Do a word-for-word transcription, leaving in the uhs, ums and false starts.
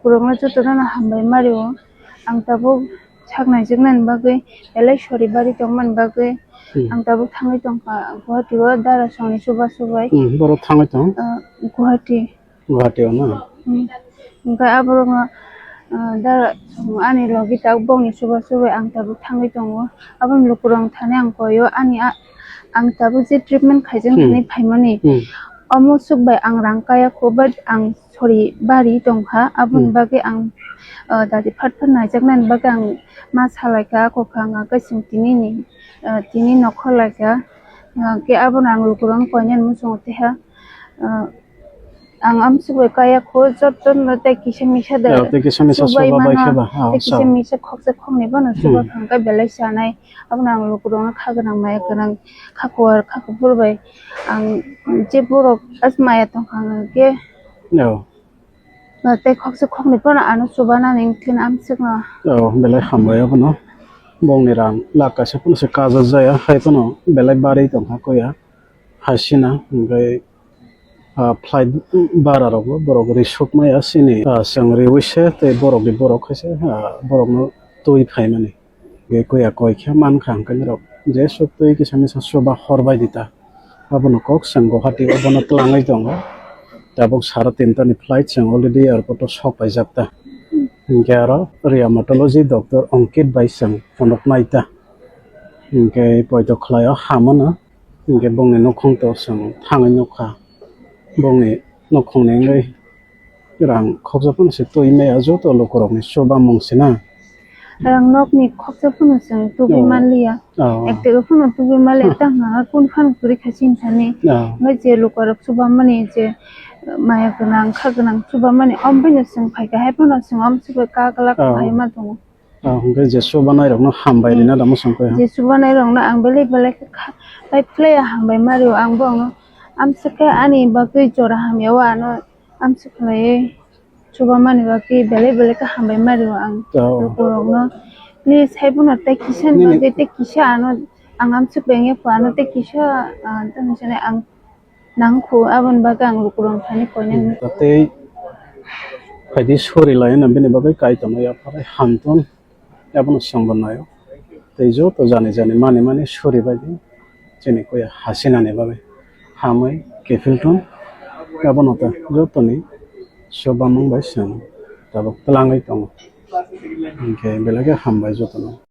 Borokno jotono hambai mario. Ang tabuk sak naijaknani bagwi belai sori bari tongmani bagwi Hmm. Ang tabuk thangwi tongkha Guwahati o dara songni chuba chubai. Hmm, borok thangwi tong? Ah, Guwahati. Guwahati o na? Hmm. Hwnkhe aborokno, ah, dara song ani logi tabuk bongni chuba chubai ang tabuk thangwi tongo. Aboni lukurok thani ang koio ani a-, ang tabuk je treatment khaijak Hmm. hinwi phaimani. Hmm. Omo swk bai ang rang kaya kho, but ang sori bari tongkha, aboni Hmm. bagwi ang, ah, dati phat phat naijaknani bagwi ang ma salaikha, kokha wngkha, kaising tini ni, ah, tini nokho laikha, ah, khe abono ang lukurokno koinani muchungo twiha, ah, ang amsuk bai kaya kho, jotono tei kisa misa de Ah, tei kisa misa chubai chuba bai mano, khe ba? Ah, tei kisa so. misa khoksa khoknwi bono Hmm. chuba kha, hwnkhe belai chanai, abono ang lukurokno kha gwnang maya gwnang, kha kuar kha kuphur bai ang je borok as maya tongkha hwnkhe. Oh. Tei khoksa khoknwi phano ano chubanani wngkhe amsukno. Oh, belai hambai abono. Bongni rang lakh kaisa phano se kajak jaya, hai phano belai barwi tongkha koya. Hasina, hwnkhe, ah, flight bara rokbo borok risuk maya sini, ah, chwng riwi se tei borokni borok khe se, ah, borokno twi phaimani. Ge koya koi khe mankha hwnkhe norok je suk twi kisa misa chuba hor bai di ta. Abono kok chwng Guwahati o bono twlangwi tongo. Tabuk sara tinta ni flight chwng already airport o sok paijak ta. Hinkhe aro rheumatology doctor Ankit bai chwng phunuk nai ta. Hinkhe poito khlai o hamano. Hinkhe bongni nukhung to chwng thangwi nukha. Bongni nukhungni wngwi rang khoksa phano se twi maya joto lukurokni chubamung se na. Rang nokni khoksa phano chwng tubui Oh. manliya. Oh. Ektwi phano tubui manliya, tang hwnka khe kunu phano kwrwi kha chini thani. Oh. Hwnkhe je lukurok chubamani je maya gwnang, kha gwnang chubamani, omo baino chwng phaikha, hai phano chwng omo chubai kaglak Oh. khlai ma tongo. Ah, hwnkhe je chubanai rokno hambai Hmm. rina da mwsang khe. Je chubanai rokno ang belai belai khe kha-, pai phlai hambai ma rio, ang bo ang amswk khe ani bagwi jora hamya o ano amswk khlaiwi chubamani bagwi belai belai khe hambai ma rio ang Oh. lukurokno. Please, hai bono tei kisa ni Nini bagwi tei kisa ano ang amswk bengya pho ano tei kisa, ah, tamo sanai ang nang kho, aboni bagwi ang lukurok thani koinani. Tei phaidi sori lai hwnna bini bagwi kaitorno yapharwi hamtun, abono chwngbo naio. Tei joto jani jani mani mani sori bai di chini koya hasinani bagwi hamwi kiphiltun, abono ta jotoni chubamung bai chwng tabuk twlangwi tongo. Hinkhe belai khe hambai jotono.